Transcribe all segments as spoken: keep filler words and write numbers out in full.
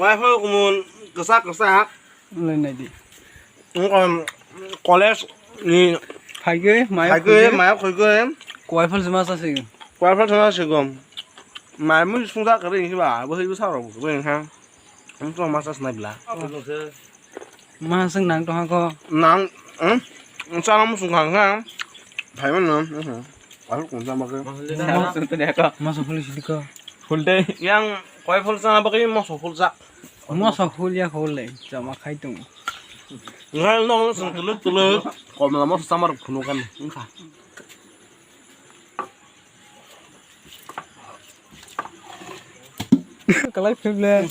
Mai phai kumun kwchak kwchak. Lai nai di. Wngkha college ni Phaigwi, maya phaigwi, phaigwi. Maya phaigwi. Kuwai phal se ma chasi. Kuwai phal se ma chasi gom. Mai mui sungja kwrwi hiba, bo hiba sa rok kwrwi ha. Wngkha ma chas nai bla. Ma sung nang tong ha ko. Nang, hmm? Chana musung khang khang. Phai mano. Kuwai phal kunsa ma ke. Ma sung tong ha ko. Ma sung phal si ko. Full day. Yang kuwai phal chana bagwi moso phal jak. Moso hul ya hul le, jama khai tung. Ngal no sung tuluk tuluk. Komla moso samar phunu kan. Wngkha. Kalai pheble.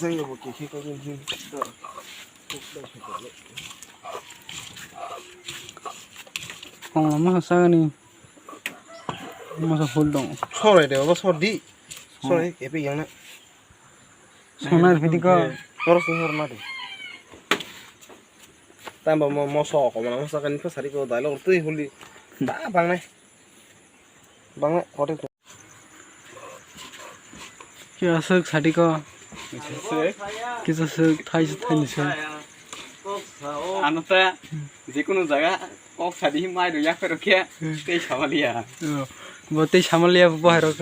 Komla moso sagani. Moso hul dong. Sorai de, obo sor di. Sorai, epe yang na. Sonar pidi ko. Oro sing hor ma di. Tamba mo, moso ko mana moso kan ko sari ko dai lo tui huli. Ba bang nai. Bang nai kote. Kisa suk sari ko. Kisa suk thai thai ni suk. Ano ta jekunu jaga. Kok sadi mai do yak pero khe tei samaliya. Oh, bo tei samaliya bo hai rok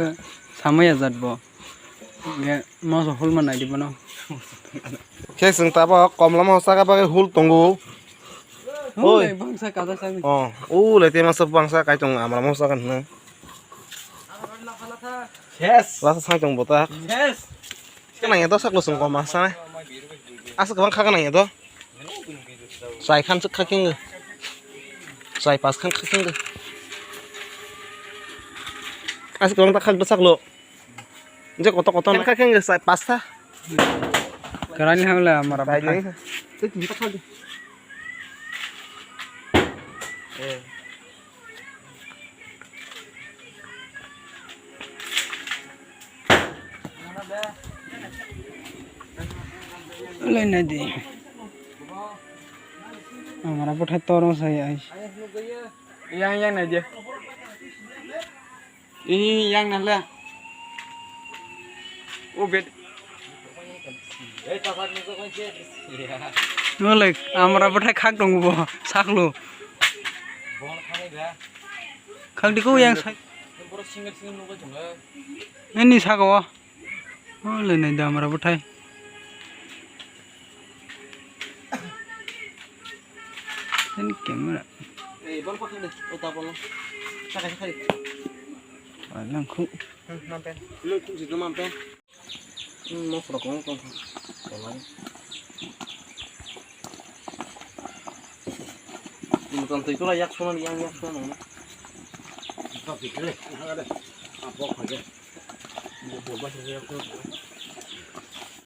samaya jat bo. Ge moso hul ma nai di bono. Khe sung tabo komla moso saka bagwi hul tongo. Oi. Oi, bangsa kaja sani. Oh, u le te masa bangsa kai tong amra moso kan na. Yes. Lasa sai tong bota. Yes. Khaknang ya to saklo sung koma sa. Asa kwbang khaknang ya to. Sai khan suk khaking. Sai pas khan khaking. Asa kwbang ta khak da saklo. Je koto koto na khaking sai pas ta. Karani hamla mara. Sai dai. Tei tini ta khak. Eh. Lai nai di. Amra bwthai tormo sai ai. Yang, yang nai di. Ih, yang nai le. O bet. Nolai, amra bwthai khak tongo bo, saklo. Khak di ko yang sai. Nini saka o. O le nai da amra bwthai. Ini camera. Eh, bol pakai deh. Oh, tak bol. Pakai sekali. Alang khu. Hmm, mampir. Lu khu situ mampir. Hmm, mau serok ngomong kong. Tolong. Ini kan tu itulah yak sunan, yang yak sunan. Kau pikir deh, ada. Apa kau aja? Ini bol pakai yak sunan.